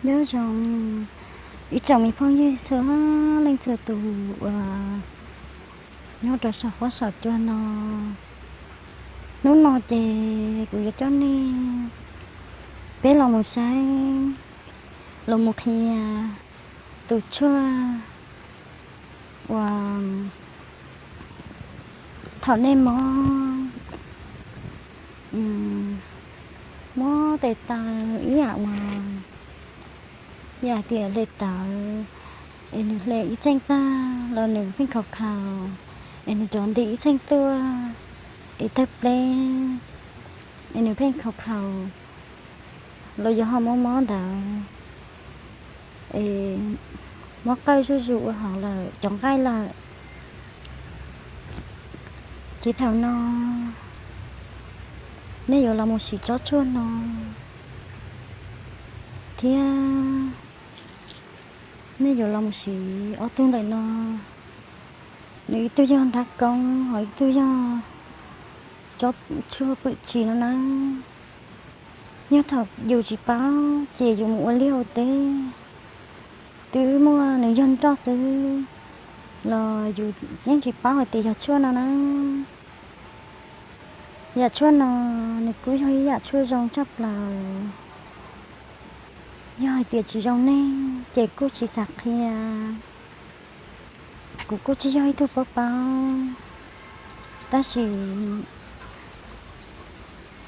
Nyob zoo ib tsoom me phooj ywg txhua leej txhua tus uas nyob rau saum huab saum cua no. Hnub no ces kuv yuav coj nej peb los mus saib, los mus qhia tus tshuaj uas thaum nej mob, mob tes taw ib yam uas yam tias hle tawv, es nws hle ib txheej tag los nws pheej khaus khaus, es nws rov nti ib txheej tuaj, es tawg pleb, es nws pheej khaus khaus, los yog ho mob mob ntawd, es mob qawj zuj zus ua hauv lawm, cov nqaij lawm. Ces thaum no nej yuav los mus siv tsob tshuaj no, thiab nej yuav los mus siv ob tug ntawm no. Nws ib tug yog nrab koob, ho ib tug yog tsob tshuaj pwm tshis no na. Yog thaum yus tsis paub ces yus mus ua liaj ua teb, twb muaj nws yog nroj xwb los yus yeej tsis paub hais tias yog tshuaj no na. Yam tshuaj no nws kuj yog ib yam tshuaj zoo tshaj plaws. Yog hais tias tsis zoo nej ces kuj tsis xav qhia. Kuv kuj tsis yog ib tug paub paub, tab sis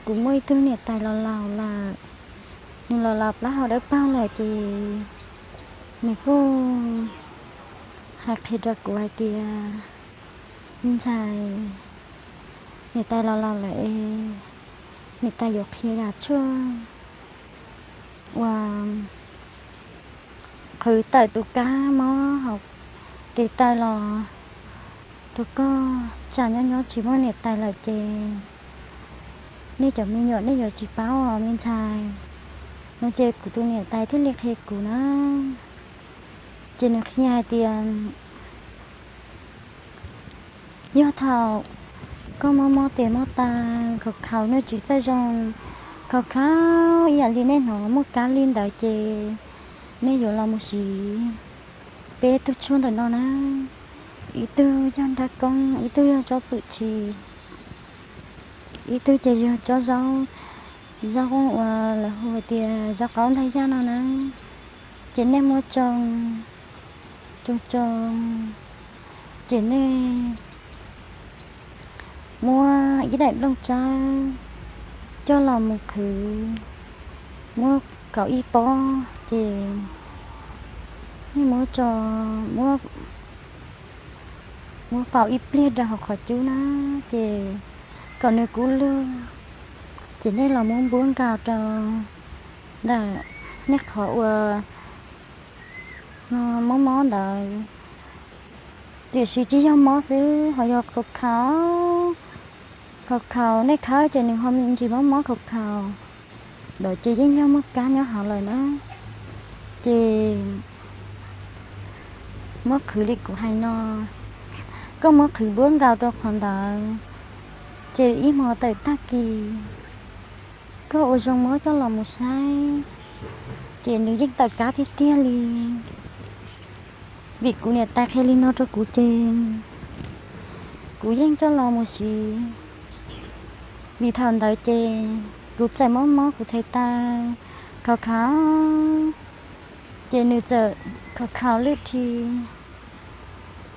kuv muaj ib tug niam tais laus laus lawm, nws los laus plaub hau dawb paug lawm ces nws kuj hais qhia rau kuv hais tias, me ntxhais, niam tais laus laus lawm es niam tais yuav qhia yam tshuaj uas qhwv tawm tus kab mob hauv tes taw los rau koj, tsam nyob nyob tsis muaj niam tais lawm ces nej cov me nyuam nej yuav tsis paub os me ntxhais. No ces kuv tus niam tais thiaj li qhia kuv na. Ces nws qhia hais tias, yog thaum koj mob mob tes mob taw, khaus khaus nej tsis txawj zoo, khaus khaus ib yam li nej hnov muaj kab li ntawd ces nej yuav los mus siv peb tug tshuaj ntawm no na. Ib tug yog nrab koob, ib tug yog tsob pwm tshis, ib tug ces yog tsob zaub, zaub uas lawv hu hais tias zaub qaub nplag yaj no na. Ces nej muab tsoo, tsoo tsoo, ces nej muab ib daim nplooj tsawb coj los mus qhwv, muab kaum ib pob, ces nej muab tso, muab faus ib pliag rau hauv qhov cub na, ces kom nws kub lug, ces nej los muab npuab nkaus rau ntawm nej qhov uas mob mob ntawd. Tiam sis tsis yog mob xwb, ho yog khaus khaus, khaus khaus nej khawb ces nws ho me ntsis mob mob khaus khaus, ntawd ces yeej yog muaj kab nyob hauv lawm na. Ces muab qhwv li kuv hais no, koj muab qhwv npuab nkaus rau qhov ntawd, ces ib hmo tawm tag kis koj ua zoo muab coj los mus saib, ces nws yeej tawm kab tiag tiag li. Vim kuv niam tais qhia li no rau kuv ces kuv yeej coj los mus siv. Vim thaum ntawd ces kuv txawm mob mob kuv txhais taw, khaus khaus, ces nws txawm khaus khaus lwj thi,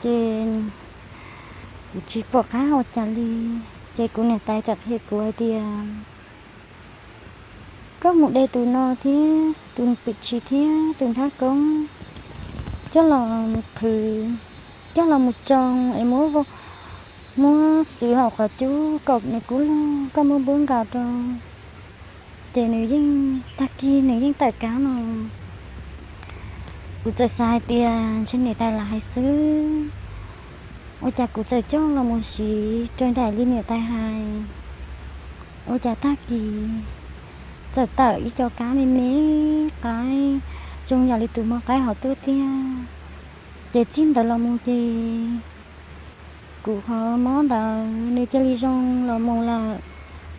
ces kuv tsis pom qab ua cas li. Ces kuv niam tais txawm qhia kuv hais tias, koj mus de tus no thiab tus pwm tshis thiab tus nrab koob coj los mus qhwv, coj los mus tsoo es muab, muab xwb hauv qhov cub kom nws kub lug, koj muab npuab nkaus rau, ces nws yeej, tag kis nws yeej tawm kab no. Kuv txawm xav hais tias ntshe niam tais lam hais xwb, ua cas kuv txawm coj los mus siv raws nraim li niam tais hais, ua cas tag kis txawm tawm ib co kab me me qaib, zoo yam li tus mob qaib hauv tuaj tiag. Ces txij ntawd los mus ces kuv qhov mob ntawd nws cia li zoo los mus lawm.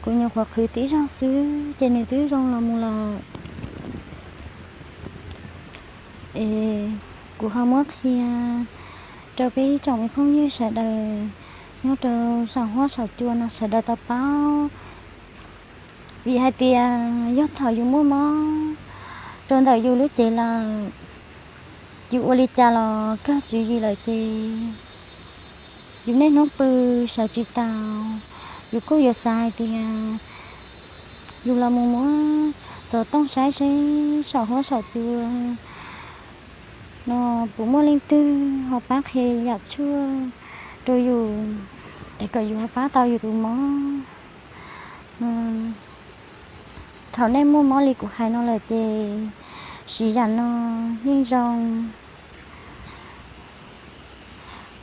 Kuv nyuam qhuav qhwv tib zaug xwb ces nws twb zoo los mus lawm. Es kuv ho muab qhia rau peb ib tsoom me phooj ywg sawv daws nyob rau saum huab saum cua no sawv daws tau paub. Vim hais tias yog thaum yus muaj mob rau ntawm yus lub cev lawm, yus ua li cas los kawg tswv yim lawm ces yus niaj hnub pw sawv tsis taus. Yus kuj yuav xav hais tias yus los mus muab xov tooj saib seb saum huab saum cua no puas muaj leej twg ho pab qhia yam tshuaj rau yus es kom yus ho pab tau yus tus mob. Thaum nej muaj mob li kuv hais no lawm ces siv yam no yeej zoo.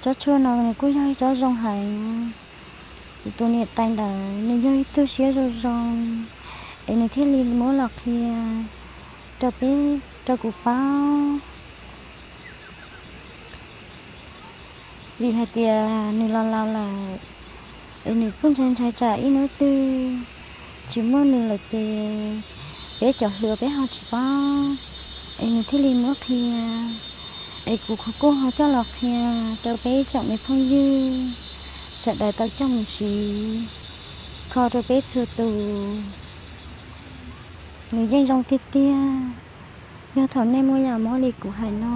Tsob tshuaj no nws kuj yog ib tsob zoo heev. Kuv tus niam tais ntawd nws yog ib tug siab zoo zoo es nws thiaj li muab los qhia rau peb, rau kuv paub. Vim hais tias nws los laus lawm es nws kuj ntshai ntshai tsam ib hnub twg tsis muaj nws lawm ces peb cov hluas peb ho tsis paub, es nws thiaj li muab qhia. Es kuv kuj ho coj los qhia rau peb tsoom me phooj ywg sawv daws tau coj mus siv kho rau peb txhua tus. Nws yeej zoo tiag tiag. Yog thaum nej muaj yam mob li kuv hais no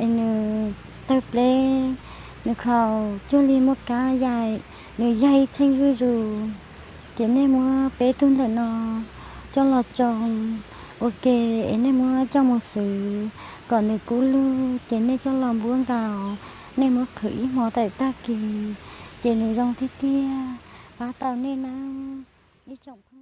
es nws tawg pleb, nws khaus cuag li muaj kab yaim, nws yaig txheej zuj zus, ces nej muab peb tug ntawm no coj los tsoo ua ke es nej muab coj mus xwb kom nws kub lug, ces nej coj los npuab nkaus, nej muab qhwv ib hmo tawm tag kis, ces nws zoo tiag tiag, pab tau nej nawb ib tsoom